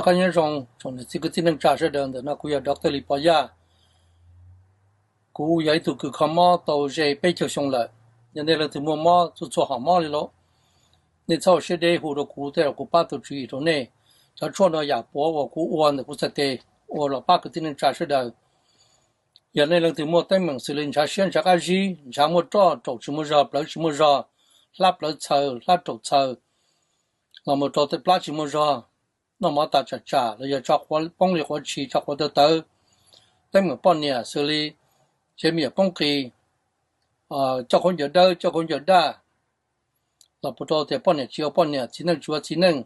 Qab nyob zoo tsoom niam txiv kwv tij neej tsa sawv daws, ntawm no kuv yog Doctor Lis Pov Yaj. Kuv yog ib tug kws kho mob tau ze peb caug xyoo lawm. Yog nej leej twg muaj mob txhua txhua hom mob li los, nej txhob ua siab deb hu rau kuv tej zaum kuv pab tau tswv yim rau nej. Cov tshuaj no yam puav uas kuv ua ntawm kuv txhais tes ua los pab kwv tij neej tsa sawv daws. Yog nej leej twg muaj teeb meem xws li ntshav siab ntshav qab zib, ntshav muaj roj, raum tsis muaj zog, plawv tsis muaj zog, hlab plawv txhaws, hlab raum txhaws, los mus rau tej plab tsis muaj zog, noj mov tas tsam tsam los yog tso quav poob li quav tshis, tso quav tawv tawv, teeb meem poj niam xws li tsev me nyuam poob qis, coj khaub ncaws dawb coj khaub ncaws daj, los puas rau tias poj niam tsis ua poj niam, txiv neej tsis ua txiv neej.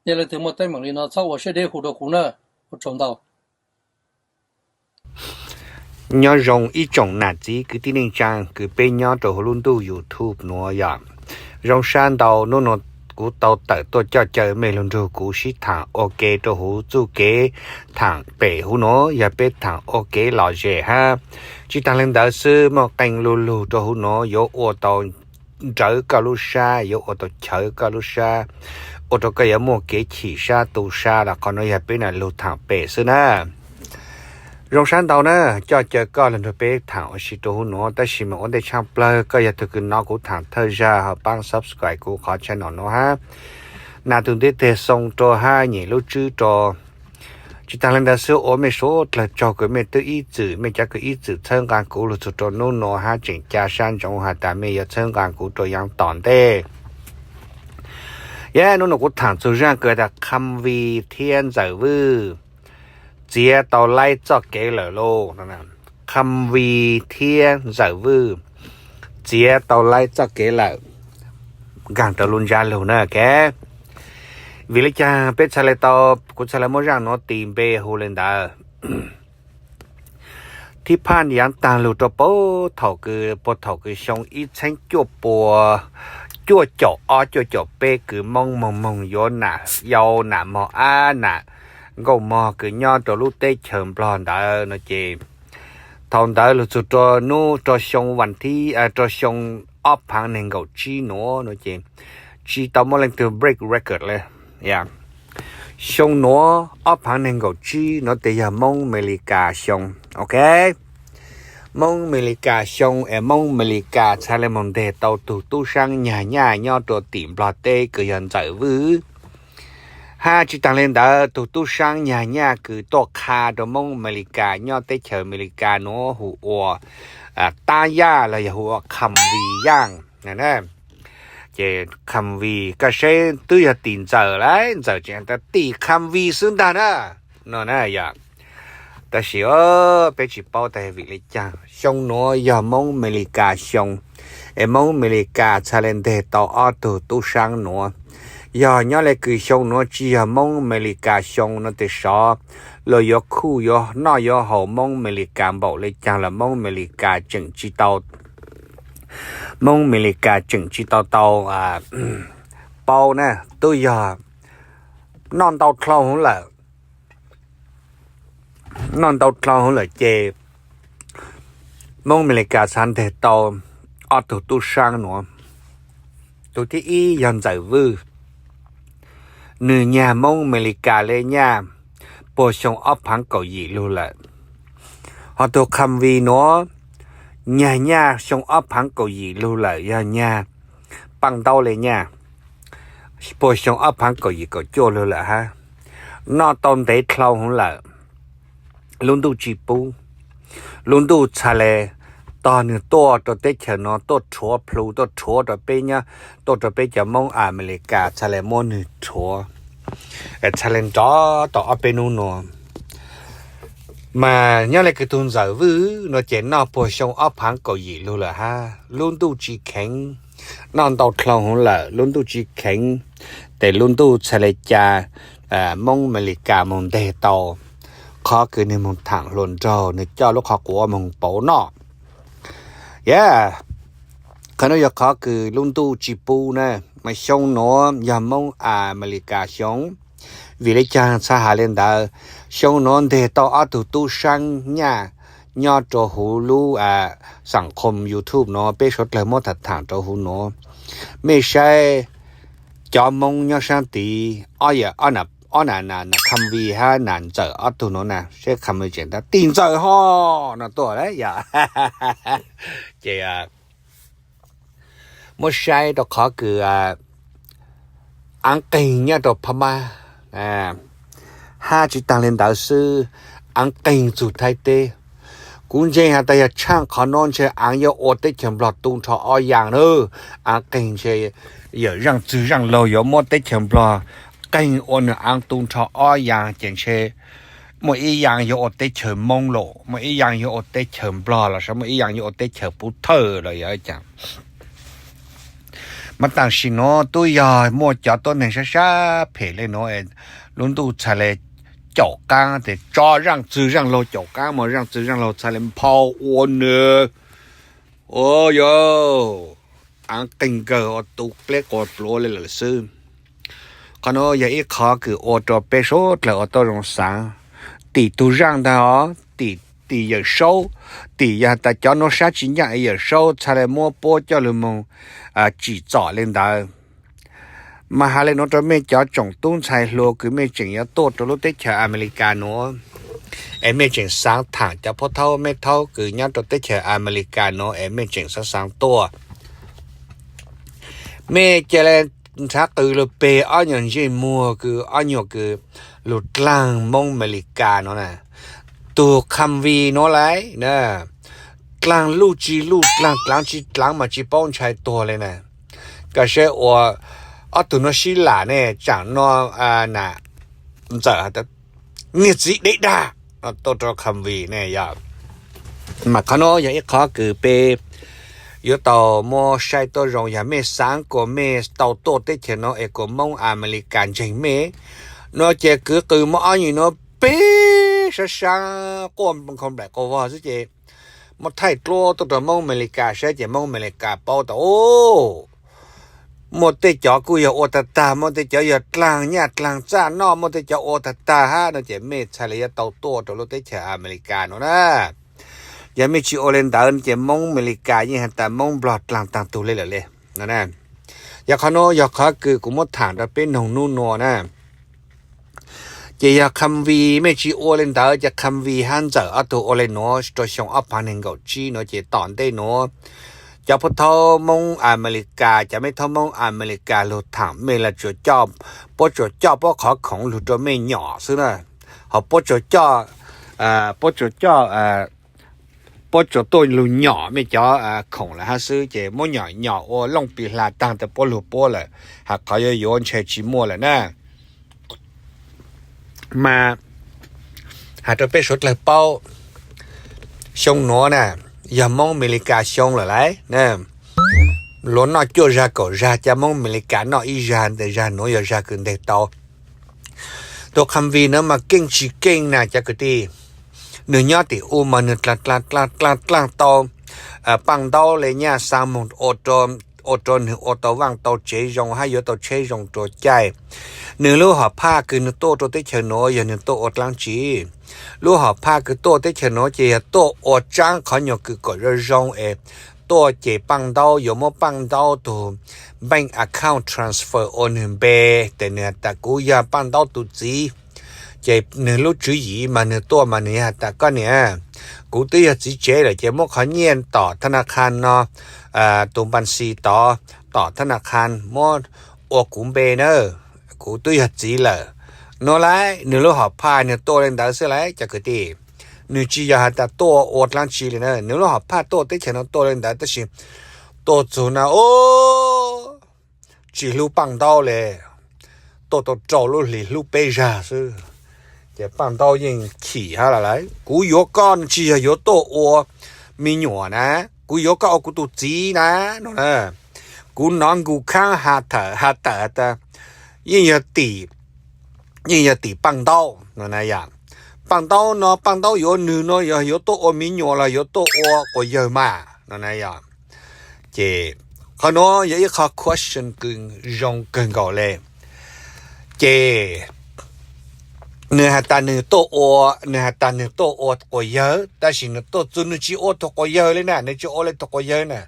Nej leej twg muaj teeb meem li no txhob ua siab deb hu rau kuv na. Ua tsaug ntau. Nyob zoo ib tsoom nam txiv kwv tij neej tsa kws peb nyob rau hauv lub ntuj YouTube nuav yom. Zoo sab ntau hnub no kuv tau tawm tuaj coj caw mej lug nrug kuv sib thaam ua ke rau huv txuj kev thaam pem huv nuav, yog peb thaam ua kev lom zem hab. Tsis taag le ntawd xwb, muaj qee lu lug rau huv nuav yuav ua tau nrawv koj lub sab, yuav ua tau chawv koj lub sab, ua rau koj yuav muaj kev chim sab tu sab los qhov nuav yog peb nam lug thaam pem xwb na. Zoo sab ntau na, coj caw koj lug nrug peb thaam ua si rau huv nuav, tab sis mas ua ntej tshaj plawg koj yog tug kws nov kuv thaam thawj zag ho paab subscribe kuv qhov channel nuav hab, nam tug ntiv teg xoo rau hab nyem lub tswb rau. Tsis taag le ntawd xwb, ua mej suav dlawg tsaug kws mej twb ib txwm, mej cov kws ib txwm txhawb nqaa kuv lug txug rau hnub nuav hab tseem ca sab ntsoov has tas mej yuav txhawb nqaa kuv rau yaav tom ntej. Yog hnub nuav kuv thaam txug zaaj kws tas Kham Vis thiab Ntxawm Vwj txiav tau laib txoj kev lawm lauj. Kham Vis thiab Ntxawm Vwj txiav tau laib txoj kev lawm. Nkaag rau lub ntsab lug na, ok. Vim le caag peb txhaj le tau, kuv txhaj le muab zaaj nuav tis npe hu le ntawd. Thib phaj yaav taag lug rau puag thaum kws, puag thaum kws xyoo ib txheeb cuaj pua cuaj caum ob cuaj caum peb kws Moob moog moog yuav nam yau nam mog ab nam nkauj mog kws nyob rau lub teb chaws Nplog ntawd no ces, thaum ntawd lug txug rau hnub rau xyoo vas thib, rau xyoo ob phaav neeg nkaum tsib nuav no ces tsis tau muaj leej twg break record le. Xyoo nuav ob phaav neeg nkaum tsib nuav tes yog Moob Amelikas xyoo, ok. Moob Amelikas xyoo es Moob Amelikas txhaj le moog nteg tau tug tub saab nyag nyaj nyob rau tim Nplog teb kws yog Ntxawm Vwj. Hab tsis taag le ntawd, tug tub saab nyag nyaj kws tuaj qha rau Moob Amelikas nyob teb chaws Amelikas nuav hu ua Tab Yaj los yog hu ua Kham Vis Yaj. Ces Kham Vis, koj saib twb yog tim Ntxawm lawm, Ntxawm tseem tas tim Kham Vis xwb ntag na, no na yom. Tab sis peb tsis paub tas vim le caag xyoo nuav yog Moob Amelikas xyoo, es Moob Amelikas txhaj le nteg tau ob tug tub saab nuav. Yog nyob le kws xyoo nuav tsis yog Moob Amelikas xyoo no tes sov luag yuav khuj yuav noj yuav haus Moob Amelikas npaum le caag los Moob Amelikas tseem tsis tau, Moob Amelikas tseem tsis tau tau paub na, twb yog noj ntau dlhau hwv lawm, noj ntau dlhau hwv lawm ces Moob Amelikas txhaj nteg tau ob tug tub saab nuav. Tug thib ib yog Ntxawm Vwj, nwg nyag Moob Amelikas le nyaj puag xyoo ob phaav kaum yim lug lawm. Ho tug Kham Vis nuav nyag nyaj xyoo ob phaav kaum yim lug lawm, yog nyag Paaj Ntaub le nyaj puag xyoo ob phaav kaum yim kaum cuaj lug lawm hab. Noj tau ntev dlhau hwv lawm, lub ntuj tsis pub, lub ntuj txhaj le tog nwg tuaj rau teb chaws nuav tuaj rhuav plhu, tuaj rhuav rau peb nyob, tuaj rau peb cov Moob Amelikas txhaj le muab nwg rhuav, txhaj le nrov tau ob peb nub nuav. Mas nyob le kws tug Ntxawm Vwj no ces noj puag xyoo ob phaav kaum yim lug lawm hab, lub ntuj tsis kheev, noj ntau dlhau hwv lawm lub ntuj tsis kheev, tes lub ntuj txhaj le ca Moob Amelikas moog nteg tau qhov kws nwg moog thaam hluas nraug, nwg coj lub qhov quav moog pauv noj. Yog, qhov nuav yog qhov kws lub ntuj tsis pub na. Mas xyoo nuav yog Moob Amelikas xyoo. Vim le caag txhaj has le ntawd? Xyoo nuav nteg tau ob tug tub saab nyaj nyob rau huv lub xam khom YouTube nuav, peb suav dlawg muab tham tham rau huv nuav. Mej saib cov Moob nyob saab tid, ob yam, ob nam, ob na, na Kham Vis hab na Ntxawm ob tug nuav na, seb Kham Vis tseem tab tim Ntxawm ho no tuaj lawm yog. Ces muab saib rau qhov kws aav qeeg nyob rau Phab Mab, hab tsis taag le ntawd xwb, aav qeeg txug Thaib teb. Kuv ntseeg has tas yog tshaaj qhov nuav ntshe aav yuav ua teb chaws Nplog tu nrho ob yaam na. Aav qeeg ntshe yawm zaaj txwg zaaj laug yuav muab teb chaws Nplog qeeg ua nwg aav tu nrho ob yaam, ces ntshe muaj ib yaam yuav ua teb chaws Moob los, muaj ib yaam yuav ua teb chaws Nplog los, muaj ib yaam yuav ua teb chaws Pub Thawj los yog cas. Mas tam sim nuav tub yog muaj cov tuab neeg sab sab phem le nuav, lub ntuj txhaj le caum qaab, tes tso zaaj txwg zaaj laug caum qaab, mas zaaj txwg zaaj laug txhaj le nphau ua nwg, o, yog aav qeeg kawg ua tu pleb quas pluav le lawm xwb. Qhov nuav yog ib qhov kws ua rau peb suav dlawg ua tau zoo xaav. Tim tug zaaj ntag os, tim, tim Yawm Saub, tim yog has tas cov nuav sab tsis ncaaj es Yawm Saub txhaj le muab puab coj lug moog tsim txom le ntawd. Mas has le nuav rau mej cov tsoom tub ntxhais hluas kws mej tseem yuav tuaj rau lub teb chaws Amelikas nuav, es mej tseem xaav thaam cov phuv thaub meb thaub kws nyob rau teb chaws Amelikas nuav es mej tseem xaav xaav tuaj, mej ca le nrhav qws lug peg ob nyuag ntsej muag kws ob nyuag kws lug dlaag Moob Amelikas nuav na. Tug Kham Vis nuav lawm na, dlaag luj tsi luj, dlaag dlaav tsi dlaav mas tsi paub ntshai tuag le na. Koj saib ua ob tug nuav sib lam ne, tsaam no na Ntxawm has tas niag txiv dev dag tuaj rau Kham Vis ne yog. Mas qhov nuav yog ib qhov kws peb yuav tau muab saib tuab zoo, yog mej xaav kuas mej tau tuaj teb chaws nuav es kuas Moob Amelikas ntseeg mej no ces kwv qws muab ob nyuag nuav peg sab sab quaj kho nplaim quas vog xwb ces muab thaij dluab tuaj rau Moob Amelikas saib ces Moob Amelikas paub tas, o, muaj tej cov kuj yog ua tag tag, muaj tej cov yog dlaag nyaj dlaag txaj noj, muaj tej cov ua tag tag hab no ces mej txhaj le yuav tau tuaj rau lub teb chaws Amelikas nuav na. Yog mej tsi ua le ntawd ces Moob Amelikas yeej has tas Moob Nplog dlaag taag tug le lawm le no. Yog qhov nuav yog qhov kws kuv muab thaam rau peb noog nub nua na. Ces yog Kham Vis mej tsi ua le ntawd ces Kham Vis hab Ntxawm ob tug ua le nuav rau xyoo ob phav neeg nkaum tsib nuav ces tom ntej nuav cov phuv thaub Moob Amelikas, cov meb thaub Moob Amelikas lug thaam mej los tsuas coj, puab tsuas coj puab qhov khoom lug rau mej nyom xwb na. Ho puab tsuas coj, puab tsuas coj, puab tsuas tuaj lug nyom mej cov khoom lawm hab xwb ces muab nyom nyom ua looj pis hla taag tas puab lug puab lawm, has qhov yuav yuav ntshe tsi muaj lawm na. Mas has rau peb suav dlawg paub, xyoo nuav na yog Moob Amelikas xyoo lawm lauj. Luav noj cuaj zag kaum zag, ca Moob Amelikas noj ib zag, tes zag nuav yog zag kws nteg tau. Tug Kham Vis nuav mas keej tsis keej na cov kwv tij, nwg nyob tim u mas nwg dlaag dlaag dlaag dlaag tau paaj ntaub le nyaj xaa moog ua rau nwg ua tau vaaj tau tsev zoo hab yuav tau tsheb zoo rua caij. Nwg lub hom phaj kws nwg tuaj rua teb chaws nuav yog nwg tuaj ua dlaab tsi? Lub hom phaj kws tuaj teb chaws nuav ces yog tuaj ua tsaab qhov nyuag kws kom zoo zoo es tuaj ces paaj ntaub yuav muab paaj ntaub tug bank account transfer ua nwg npe, tes nwg has tas kuv yog paaj ntaub tug txiv. Ces nwg lub tswv yim mas nwg tuaj mas nwg has tas koj niam, kuv twb yog txiv tsev lawm ces muab qhov nyiaj tom thab na kha no, tus npa xi tod tom thab na kha muab ua kuv npe na, kuv twb yog txiv lawm. Nuav lauj, nwg lub hom phaj nwg tuaj le ntawd xwb lauj cov kwv tij. Nwg tsis yog has tas tuaj ua dlaab tsi le na, nwg lub hom phaj tuaj teb chaws nuav tuaj le ntawd tab sis tuaj txug na, o, tsis hlub paaj ntaub le, tuaj tau rau lub hlis hlub peb zag xwb. Ces paaj ntaub yeej chim hab lawm lauj, kuv yuav koj tsis yog yuav tuaj ua me nyuam na, kuv yuav koj ua kuv tus txiv na, no na. Kuv nov nkus khaab has tawm has tas yeej yog tim, yeej yog tim paaj ntaub no na yom. Paaj ntaub no, paaj ntaub yuav nwg no yog yuav tuaj ua me nyuam los yuav tuaj ua quas yawg mas no na yom. Ces qhov nuav yog ib qho question kws zoo kawg nkaus le. Ces nwg has tas nwg tuaj ua, nwg has tas nwg tuaj ua quas yawg, tab sis nwg tuaj txug nwg tsis ua tug quas yawg le na, nwg tsis ua le tug quas yawg na.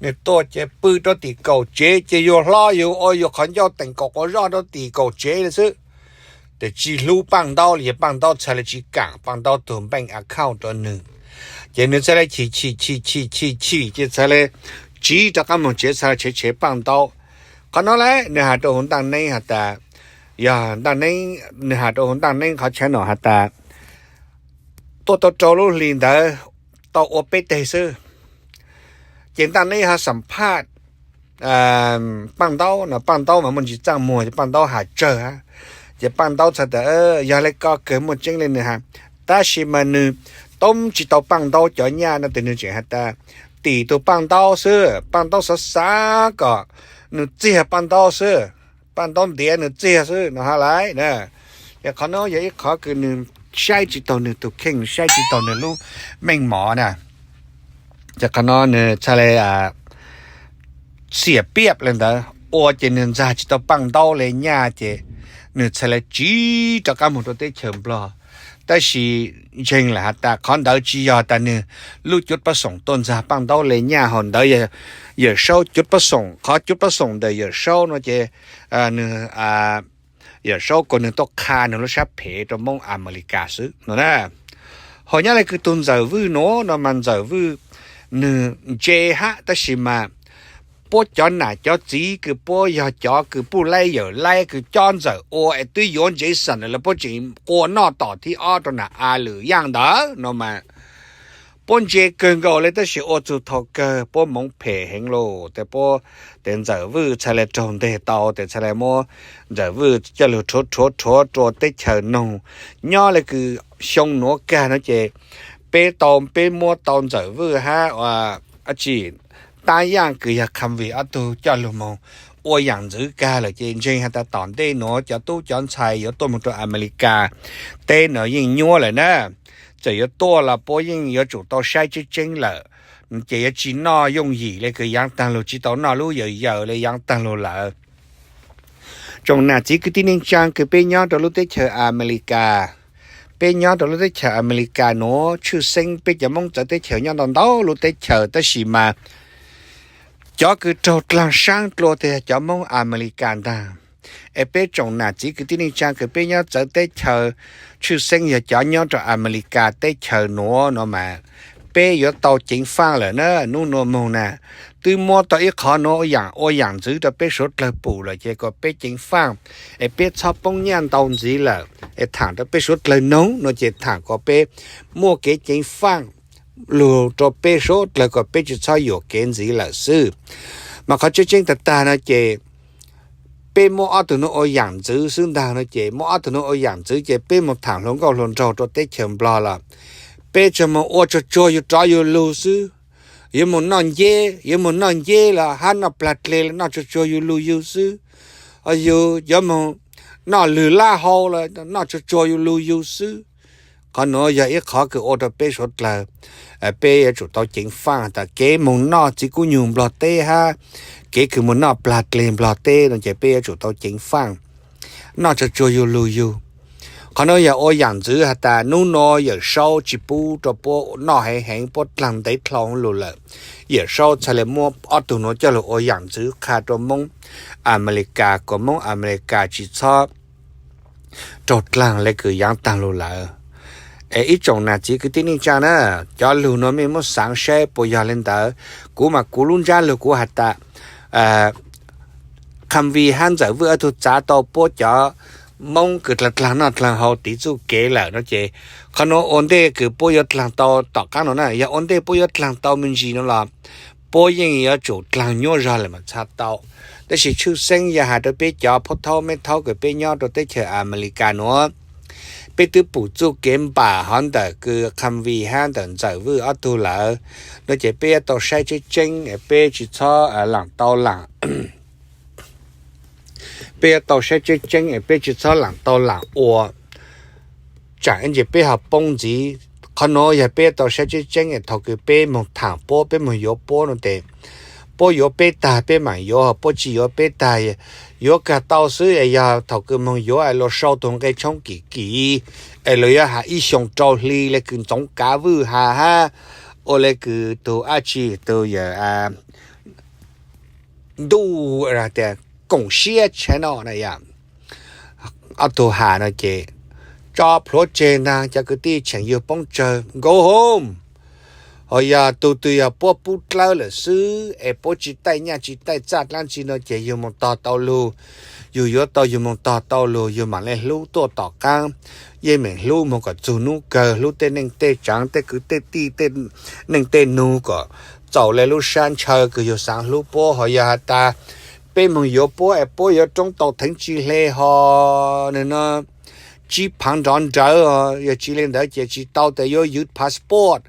Nwg tuaj ces pw rau tim kaum tsev ces yug hlob yug ua yug qhov ncauj teem kaum quas zoj rau tim kaum tsev le xwb. Ces tsis hlub Paj Ntaub li, ces Paj Ntaub txhaj le tsis kam Paj Ntaub tug bank account rau nws. Ces nws txhaj le chim chim chim chim chim chim ces txhaj le tsiv rov qab moog tsev, txhaj le tshev tshev Paj Ntaub. Qhov no le nws has rau huv Ntaj Neeb has tas, yog Ntaj Neeb, nws has rau huv Ntaj Neeb qhov channel has tas, tuaj tau rau lub hli ntawd tau ua peb teg xwb. Ces Ntaj Neeb ho xam phaj Paj Ntaub no, Paj Ntaub mas muaj ntsis txaj muag ces Paj Ntaub has tsawg. Ces Paj Ntaub txhaj tas, yog le ko kawg muaj tseeb le nws has, tab sis mas nws toob tsis tau Paj Ntaub cov nyaj no ces nws tseem has tas tim tug Paj Ntaub xwb, Paj Ntaub xav xav kom nws txiag Paj Ntaub xwb, Paj Ntaub ntiav nws txiag xwb no ha lais na. Ces qhov no yog ib qhov kws nws saib tsis taug nws tug kheej, saib tsis taug nws lub meej mom na. Ces qhov no nws txhaj le xiam piaj le ntawd ua ces nws ntxag tsis tau Paj Ntaub le nyaj ces nws txhaj le tsiv rov qab moog rau teb chaws Nplog. Tab sis ntseeg lawm has tas qhov ntawd tsis yog tas nws lub cuv pab xoom tuaj ntxag Paj Ntaub le nyaj, hauv ntawd Yawm Saub cuv pab xoom, qhov cuv pab xoom ntawm Yawm Saub no ces nws Yawm Saub kuas nws tuaj qha nws lub sab phem rau Moob Amelikas xwb no na. Ho nyob le kws tug Ntxawm Vwj nuav no mas Ntxawm Vwj nws ntse hab, tab sis mas puab cov nam cov txiv kws puab yog cov kws puj laib yawm laib kws cob Ntxawm ua es twb yuav Jason lawm, puab tseem qua noj tom thib ob rau nam a lwm yaj ntawd no mas puab ntse kawg nkaus le, tab sis ua txug thaum kawg puab moov phem heev lauj. Tes puab, tes Ntxawm Vwj txhaj le raug nteg tau, tes txhaj le muab Ntxawm Vwj coj lug rhuav rhuav rhuav rua teb chaws noog. Nyob le kws xyoo nuav kag no ces peb tau, peb muab tau Ntxawm Vwj hab ua dab tsi, Tab Yaaj kws yog Kham Vij ob tug coj lug moog ua yaam ntxwv kag lawm ces ntseeg has tas tom ntej nuav cov tub cov ntxhais yuav tuaj moog rau Amelikas teb no yeej nyuab lawm na. Txawm yuav tuaj los puab yeej yuav tsum tau saib tseeb tseeb lawm, ces yuav tsi noj yooj yim le kws yaav taag lug tsi tau noj lub yawm yawm le yaav taag lug lawm. Tsoom nam txiv kwv tij neej tsaa kws peb nyob rau lub teb chaws Amelikas, peb nyob rau lub teb chaws Amelikas nuav tshwj xeeb peb cov Moob txawv teb chaws nyob ntau ntau lub teb chaws, tab sis mas cov kws raug dlaag saab dlua tes yog cov Moob Amelikas ntaag. Es peb tsoom nam txiv kwv tij neej tsaa kws peb nyob txawv teb chaws, tshwj xeeb yog cov nyob rau Amelikas teb chaws nuav no mas peb yuav tau ceev faaj lawm na. Nub nuav moog na, twb muab tau ib qhov nuav ua yaam ntxwv rau peb suav dlawg pum lawm ces kom peb ceev faaj, es peb txhob poob nyaj ntau ntxiv lawm, es thaam rau peb suav dlawg noog no ces thaam kom peb muaj kev ceev faaj lug rau peb suav dlawg kom peb tsi txhob yuam kev ntxiv lawm xwb. Mas qhov tseeb tseeb tag tag no ces peb muab ob tug nuav ua yaam ntxwv xwb ntaag no ces, muab ob tug nuav ua yaam ntxwv ces peb moog thaam hluas nkauj hluas nraug rau teb chaws Nplog los peb tsuas moog ua tsuag tsuag yug rov yug lug xwb. Yuav moog noj nceb, yuav moog noj nceb los hab noj plag dleg los noj tsuag tsuag yug lug yug xwb. Yug yuav moog noj lwg lab hau los noj tsuag tsuag yug lug yug xwb. Qhov nuav yog ib qhov kws ua rau peb suav dlawg, peb yuav tsum tau ceev faaj tas kev moog noj txiv kub nyuag Nplog teb hab kev kws moog noj plag dleg Nplog teb no ces peb yuav tsum tau ceev faaj, noj tsuag tsuag yug lug yug. Qhov nuav yog ua yaam ntxwv has tas nub nuav Yawm Saub tsi pub rau puab noj heev heev, puab dlaag ntev dlhau lug lawm. Yawm Saub txhaj le muab ob tug nuav coj lug ua yaam ntxwv qha rau Moob Amelikas kom Moob Amelikas tsi txhob raug dlaag le kws yaav taag lug lawm. Es ib tsoom nam txiv kwv tij neej tsaa na, cov lug nuav mej muab xaav saib puas yog le ntawd. Kuv mas kuv lub ntsab lug kuv has tas Kham Vij hab Ntxawm Vwj ob tug txav tau puab cov Moob kws dlaag dlaag noj dlaag haus tiv txuj kev lawm no ces qhov nuav ua ntej kws puab yuav dlaag tau tom qaab no na, yog ua ntej puab yuav dlaag tau me ntsis no los puab yeej yuav tsum dlaag nyuab zog lawm mas txhad tau. Tab sis tshwj xeeb yog has rau peb cov pub thaub meb thaub kws peb nyob rau teb chaws Amelikas nuav, peb twb pum txuj kev npam hov ntawm kws Kham Vij hab ntawm Ntxawm Vwj ob tug lawm no ces peb yuav tau saib tseeb tseeb, peb tsi txhob laam tau laam peb yuav tau saib tseeb tseeb es peb tsi txhob laam tau laam ua, tsaam ib ntsis peb ho poob ntxiv. Qhov nuav yog peb yuav tau saib tseeb tseeb es thaum kws peb moog thaam puab, peb moog yuav puab no tes, puab yuav peb tag peb maam yuav, puab tsi yuav peb tag yuav kag tau xwb. Es yog thaum kws moog yuav es luas sau tug nqe tshoob kim kim es luas yuav has ib xyoo rau hli le kws Ntxoov Kav Vwj has hab ua le kws tug dab tsi tug yawg ntuj tias koom siab tshab no na yom. ob tug has no ces tso plhuav tseg ntag, cov kwv tij tseem yug poob tsawg, go home. Ho yog tug twg yog puab pub dlawb lawm xwb es puab tsis taij nyaj tsis taij txaj dlaab tsi no ces yug moog tog tau lug, yug yuav tau yug moog tog tau lug, yug maam le hlub tuaj tom qaab, yeej meem hlub moog kom txug nub kawg, hlub tej neej tej tsaav, tej kwv tej tij, tej neej tej nug kom txaus le lub sab ntshaw kws yug xaav hlub puab. Ho yog has tas peb moog yuav puab es puab yuav roob tau theev tsi hle ho nws no tsib phaav nrov nrawv, yog tsi le ntawd ces tsis tau tas yuav ywv passport.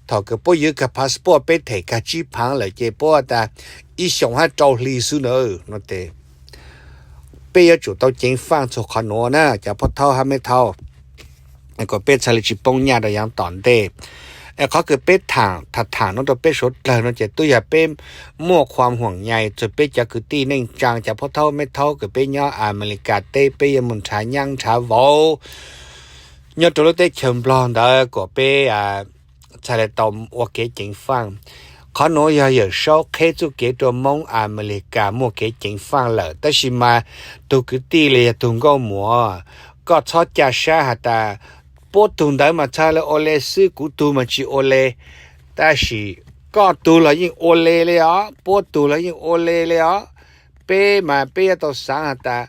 Thaum kws puab ywv kag passport peb them kag tsib phaav lawm ces puab tas ib xyoos hab rau hli xwb na. No ces peb yuav tsum tau ceev faaj txug qhov nuav na cov phob thaub hab meb thaub, kom peb txhaj le tsis poob nyaj rau yaav tom ntej. Es qhov kws peb tham tham nuav rau peb suav dlawg no ces tub yog peb muaj khuam huam nyais txug peb cov kwv tij neej tsaa, cov phob thaub meb thaub kws peb nyob Amelikas teb, peb yuav moog nrhav nyaab nrhav vauv nyob rau lub teb chaws Nplog ntawd kom peb txhaj le tau ua kev ceev faaj. Qhov nuav yog Yawm Saub qheb txuj kev rua Moob Amelikas muaj kev ceev faaj lawm, tab sis mas tug kwv tij los yog tug nkauj muam, koj txhob ca sab has tas puab tug ntawd mas txhaj le ua le xwb, kuv tug mas tsis ua le. Tab sis koj tug los yeej ua le le os, puab tug los yeej ua le le os. Peb mas peb yuav tau xaav has tas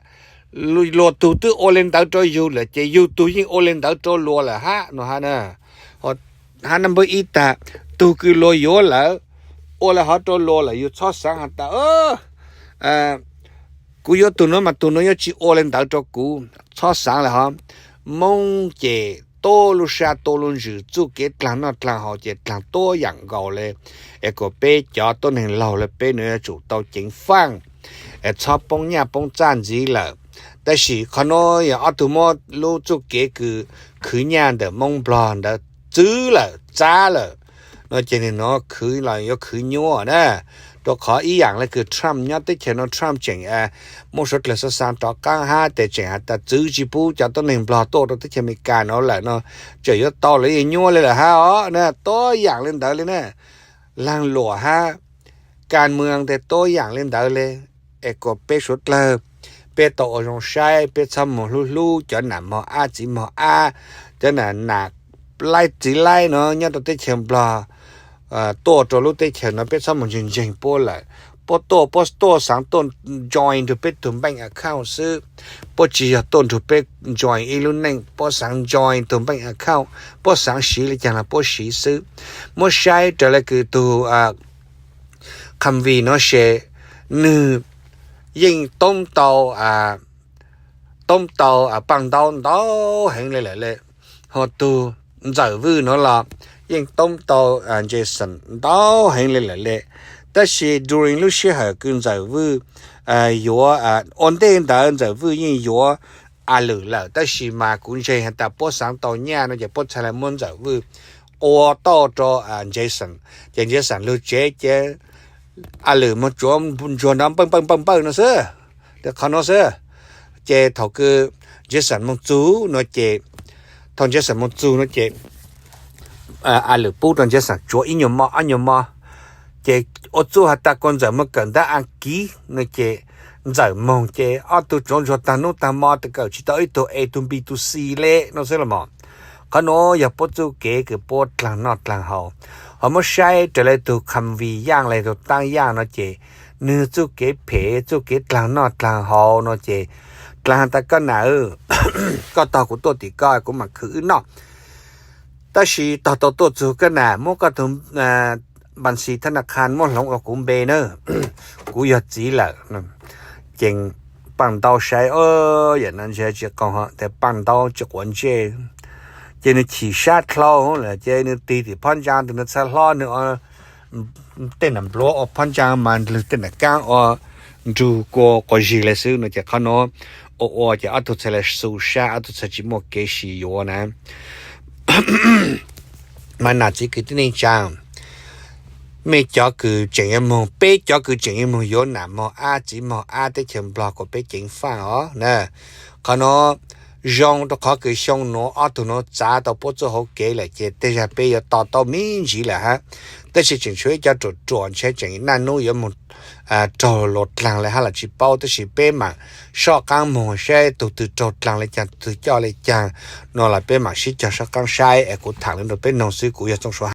luag tug twb ua le ntawd rau yug lawm ces yug tug yeej ua le ntawd rau luag lawm hab no hab na. Hab nab npawb ib tag, tug kws luag yuav lawm ua le hov rau luag lawm, yug txhob xaav has tas kuv yuav tug nuav mas tug nuav yuav tsi ua le ntawd rau kuv, txhob xaav lawm hov. Moob ces tuab lub sab tuab lub ntsws, txuj kev dlaag noj dlaag haus ces dlaag tuab yaam nkaus le. Es kom peb cov tuab neeg laug le peb nuav yuav tsum tau ceev faaj, es txhob poob nyaj poob txaj ntxiv lawm. Tab sis qhov nuav yog ob tug muab lub txuj kev kws khwv nyaj ntawm Moob Nplog ntawd txwv lawm txav lawm no ces nwg nuav khwv los yuav khwv nyuaj na. Rua qhov ib yaam le kws Trump nyob teb chaws nuav, Trump tseem muaj suav dlawg xav xaa rov qaab hab tes tseem has tas txwv tsi pub cov tuab neeg Nplog tuaj rua teb chaws Amelikas nuav lawm no, tseem yuav tau lawv yeej nyuaj le lawm hab os na. Tuab yaam le ntawd le na, laag luam hab ka muas tes tuab yaam le ntawd le. Es kom peb suav dlawg peb tau ua zoo saib, peb txhob moog hlub hlub cov nam mog ab txiv mog ab, cov nam nam laib txiv laib no nyob rua teb chaws Nplog tuaj rua lub teb chaws no, peb txhob moog ntseeg ntseeg puab lawm. Puab tuaj, puab tuaj xaav tuaj join nrug peb tug bank account xwb. Puab tsi yog tuaj nrug peb join ib lub neej, puab xaav join tug bank account, puab xaav siv le caag los puab siv xwb. Muab saib raws le kws tug Khamvis no se nwg yeej toob tau, toob tau paaj ntaub ntau heev le lawm le. Ho tug Ntxawm Vwj no los yeej toob tau Jason ntau heev le lawm le. Tab sis during lub sij hawm kws Ntxawm Vwj yuav, ua ntej ntawd Ntxawm Vwj yeej yuav A Lwm lawm, tab sis mas kuv ntseeg has tas puab xaav tau nyaj no ces puab txhaj le muab Ntxawm Vwj ua tauj rua Jason, ces Jason lug tsev ces A Lwm moog tsuav ntsuag nrov npawj npawj npawj npawj no xwb, qhov no xwb. Ces thaum kws Jason moog txug no ces, thaum Jason moog txug no ces A Lwm pub rua Jason tsuav ib nyuag mo ob nyuag mo. Ces ua txuj has tas kuas Ntxawm moog kawm ntaab Akiv no ces Ntxawm moog ces ob tug tsuav ntsuag taag nub taag mo, kawm tsi tau ib tug A tug B tug C le no xwb los mas. Qhov nuav yog puab txuj kev kws puab dlaag noj dlaag haus. Ho muab saib raws le tug Khamvis Yaaj le tug Taab Yaaj no ces nwg txuj kev phem, txuj kev dlaag noj dlaag haus no ces dlaag has tas koj nam, koj tog kuv tuaj tim koj kuv maam khwv wb noj. Tab sis tog tau tuaj txug koj nam muab koj tug npas xis thab na kha muab hloov ua kuv npe na, kuv yog txiv lawm. Ces Paaj Ntaub saib, yam no ntshe tsis qaug, tes Paaj Ntaub tsis quav ntsej. Ces nws chim sab dlhau lawm ces nws tig tim phab ntsaa tes nws txhaj hlob nws tej nam npluav ua phab ntsaa mas lwg tej nam kaab ua nrug kua quas zig le xwb no ces qhov nuav ua ua ces ob tug txhaj le xu sab, ob tug txhaj tsis muaj kev sib yuav na. Mas nam txiv kwv tij neej tsaa, mej cov kws tseem yuav moog, peb cov kws tseem yuav moog yuav nam mog ab txiv mog ab teb chaws Nplog kuas peb ceev faaj os na. Qhov nuav zoo rau qhov kws xyoo nuav ob tug nuav txav tau puab txuj hauv kev lawm ces tej zag peb yuav to taub me ntsis lawm hab. Tab sis tseem tshuav ib co ruam ruam ntshe tseem naj nub yuav moog raug luas dlaag le hab los tsis paub, tab sis peb maam soj qaab moog saib tug twg raug dlaag le caag, tug twg coj le caag no los peb maam sib cog soj qaab saib es kuv thaam le rau peb noog xwb. Kuv yog Txooj Suav